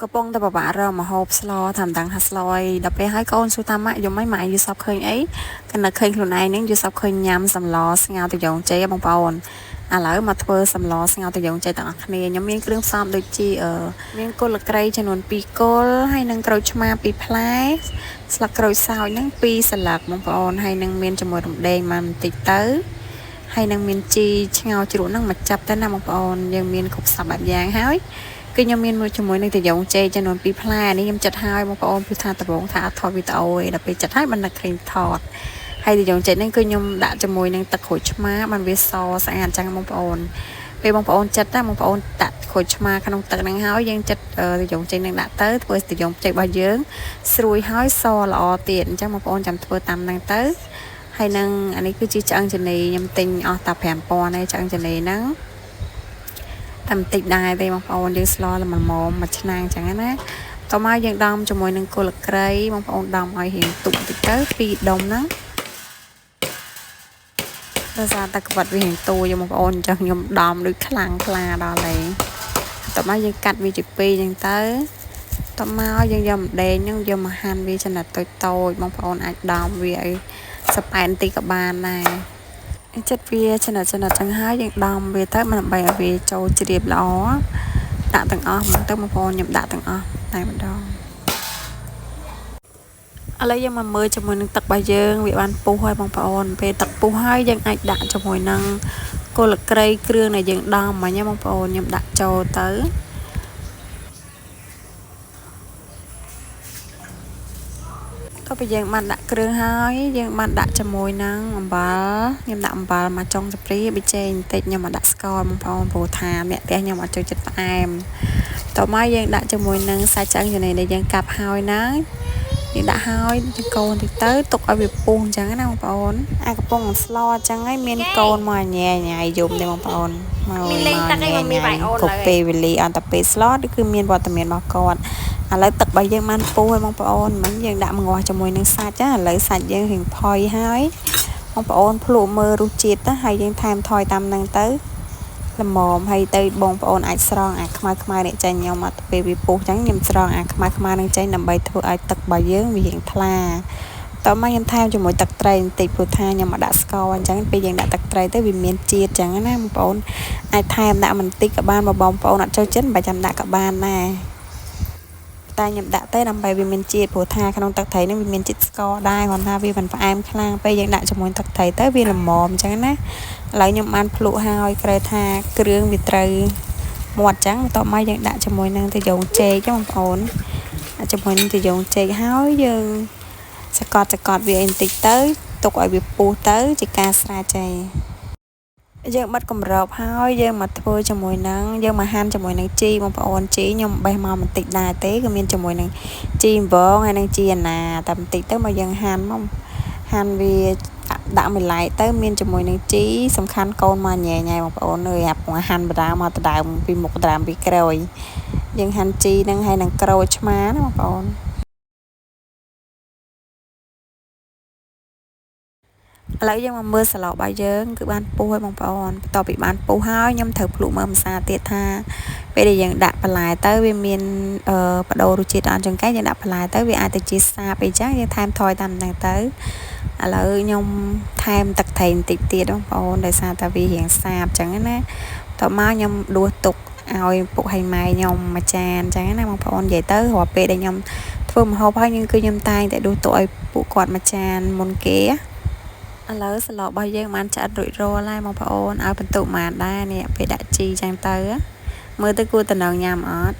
កំពុងតែពិបាករកម្ហូបស្លថាមិនដឹងថាស្លអីដល់ពេលហើយកូនសួរថាម៉ាក់យំអីម៉ាក់យល់សប្តិឃើញអីកណ្ដឹងឃើញខ្លួនឯងហ្នឹងយល់សប្តិឃើញញ៉ាំសម្លស្ងោរត្រយងចេកបងប្អូនឥឡូវមកធ្វើសម្លស្ងោរត្រយងចេកទាំងអស់គ្នាខ្ញុំមានគ្រឿងផ្សំដូចជាមានគល់ក្រីចំនួន2គល់ហើយនិងក្រូចឆ្មា2ផ្លែស្លឹកក្រូចសើចហ្នឹង2សន្លឹកបងប្អូនហើយនឹងមានជាមួយរំដេងមកបន្តិចទៅហើយនឹងមានជីឆ្ងោជ្រក់ហ្នឹងមកចាប់ទៅណាបងប្អូនយើងមានគ្រប់សពបែបយ៉ាងហើយគឺខ្ញុំមានមួយជាមួយនឹងត្រយងចេកចំនួន2ផ្លែនេះខ្ញុំចិត្តហើយបងប្អូនព្រោះថាដំបូងថាអត់ថតវីដេអូឯងដល់ពេលចិត្តហើយបាននឹកឃើញថតហើយត្រយងចេកហ្នឹងគឺខ្ញុំដាក់ជាមួយនឹងទឹកក្រូចឆ្មាបានវាសស្អាតចឹងបងប្អូនពេលបងប្អូនចិត្តណាបងប្អូនដាក់ក្រូចឆ្មាក្នុងទឹកហ្នឹងហើយយើងចិត្តត្រយងចេកហ្នឹងដាក់ទៅធ្វើត្រយងចេករបស់យើងស្រួយហើយសល្អទៀតអញ្ចឹងបងប្អូនចាំធ្វើតាមហ្នឹងទៅហើយនឹងអានេះគឺជាឆ្អឹងជំនីខ្ញុំទិញអស់តែ5000ឯងឆ្អឹងជំនីហ្នឹងតែបន្តិចដែរទេបងប្អូនយើងស្លល្មមមួយឆ្នាំងចឹងណាតមកយើងដំជាមួយនឹងគល់ក្រីបងប្អូនដំឲ្យរៀងទុកបន្តិចទៅពីរដុំហ្នឹងដោយសារតែក្បិតវារៀងតួយកបងប្អូនអញ្ចឹងខ្ញុំដំដូចខ្លាំងខ្លាដល់ហើយតមកយើងកាត់វាជាពីរចឹងទៅតមកយើងយកម្ដេងហ្នឹងយកមកហាន់វាចំណិតតូចតូចបងប្អូនអាចដំវាឲ្យសប៉ែនតិចក៏បានដែរចិត្តវាចំណិតចំណិតចឹងហើយយើងដំវាទៅដើម្បីឲ្យវាចូលជ្រាបល្អដាក់ទាំងអស់មកទៅបងប្អូនខ្ញុំដាក់ទាំងអស់តែម្ដងឥឡូវយើងមកមើលជាមួយនឹងទឹករបស់យើងវាបានពុះហើយបងប្អូនពេលទឹកពុះហើយយើងអាចដាក់ជាមួយនឹងគល់ក្រីគ្រឿងដែលយើងដំមិញបងប្អូនខ្ញុំដាក់ចូលទៅតទៅយើងបានដាក់គ្រឿងហើយយើងបានដាក់ជាមួយនឹងអំបិលខ្ញុំដាក់អំបិលមកចុងស្ព្រាប៊ីចេងបន្តិចខ្ញុំមកដាក់ស្ករបងប្អូនព្រោះថាអ្នកផ្ទះខ្ញុំអត់ចូលចិត្តផ្អែមតមកយើងដាក់ជាមួយនឹងសាច់ឆ្អឹងចំណីដែលយើងកាប់ហើយហ្នឹងយើងដាក់ហើយកូនតិចទៅទុកឲ្យវាពុះអញ្ចឹងណាបងប្អូនអាកំពុងស្លអញ្ចឹងហើយមានកូនមកញ៉ែញ៉ៃយំទេបងប្អូនមក មីលេងទឹកអីមកមីវាយអូន គ្រប់ពេលវេលាអន្តពេលស្លគឺមានវត្តមានរបស់គាត់ឥឡូវទឹករបស់យើងបានពុះហើយបងប្អូនមិញយើងដាក់ម្ងាស់ជាមួយនឹងសាច់ណាឥឡូវសាច់យើងរៀងផុយហើយបងប្អូនភ្លក់មើលរសជាតិណាហើយយើងថែមថយតាមនឹងទៅល្មមហើយទៅបងប្អូនអាចស្រង់អាខ្មៅខ្មៅនេះចេញខ្ញុំអត់ពេលវាពុះចឹងខ្ញុំស្រង់អាខ្មៅខ្មៅនឹងចេញដើម្បីធ្វើឲ្យទឹករបស់យើងវារៀងថ្លាតមកខ្ញុំថែមជាមួយទឹកត្រីបន្តិចព្រោះថាខ្ញុំអត់ដាក់ស្ករអញ្ចឹងពេលយើងដាក់ទឹកត្រីទៅវាមានជាតិចឹងណាបងប្អូនអាចថែមដាក់បន្តិចក៏បានបើបងប្អូនអត់ចូលចិត្តមិនបាច់ចាំដាក់ក៏បានដែរតែខ្ញុំដាក់ទៅដើម្បីវាមានជាតិព្រោះថាក្នុងទឹកត្រីហ្នឹងវាមានជាតិស្ករដែរគ្រាន់ថាវាមិនផ្អែមខ្លាំងពេលយើងដាក់ជាមួយទឹកត្រីទៅវាល្មមអញ្ចឹងណាឥឡូវខ្ញុំបានភ្លក់ហើយក្រែថាគ្រឿងវាត្រូវមាត់អញ្ចឹងបន្ទាប់មកយើងដាក់ជាមួយនឹងត្រយងចេកបងប្អូនដាក់ជាមួយនឹងត្រយងចេកហើយយើងសកត់សកត់វាបន្តិចទៅទុកឲ្យវាពុះទៅជាការស្រេចហើយយើងបិទគម្របហើយយើងមកធ្វើជាមួយនឹងយើងមកហាន់ជាមួយនឹងជីបងប្អូនជីខ្ញុំបេះមកបន្តិចដែរទេគឺមានជាមួយនឹងជីអង្វងហើយនឹងជីអាណាតែបន្តិចទៅមកយើងហាន់មកហាន់វាដាក់មួយឡែកទៅមានជាមួយនឹងជីសំខាន់កូនមកញ៉ែញ៉ែបងប្អូនអើយអាពងហាន់បដាមកដដើមពីមុខដដើមពីក្រោយយើងហាន់ជីនឹងហើយនឹងក្រូចឆ្មាណាបងប្អូនឥឡូវយើងមកមើលសាឡរបស់យើងគឺបានពុះហើយបងប្អូនបន្ទាប់ពីបានពុះហើយខ្ញុំត្រូវភ្លក់មើលម្សាទៀតថាពេលដែលយើងដាក់បន្លែទៅវាមានបដូររសជាតិអត់ចង្កេះយើងដាក់បន្លែទៅវាអាចទៅជាសាបអីចឹងយើងថែមថយតាមហ្នឹងទៅឥឡូវខ្ញុំថែមទឹកត្រីបន្តិចទៀតបងប្អូនដោយសារតែវារៀងសាបចឹងណាតមកខ្ញុំដួសទុកឲ្យពុកឲ្យម៉ែខ្ញុំមួយចានចឹងណាបងប្អូននិយាយទៅរាល់ពេលដែលខ្ញុំធ្វើម្ហូបហើយខ្ញុំគឺខ្ញុំតែងតែដួសទុកឲ្យពួកគាត់មួយចានមុនគេឥឡូវសឡរបស់យើងបានឆ្អិតរួចរាល់ហើយបងប្អូនឲ្យបន្ទុកបានដែរនេះពេលដាក់ជីចឹងទៅមើលទៅគួរតំណងញ៉ាំអត់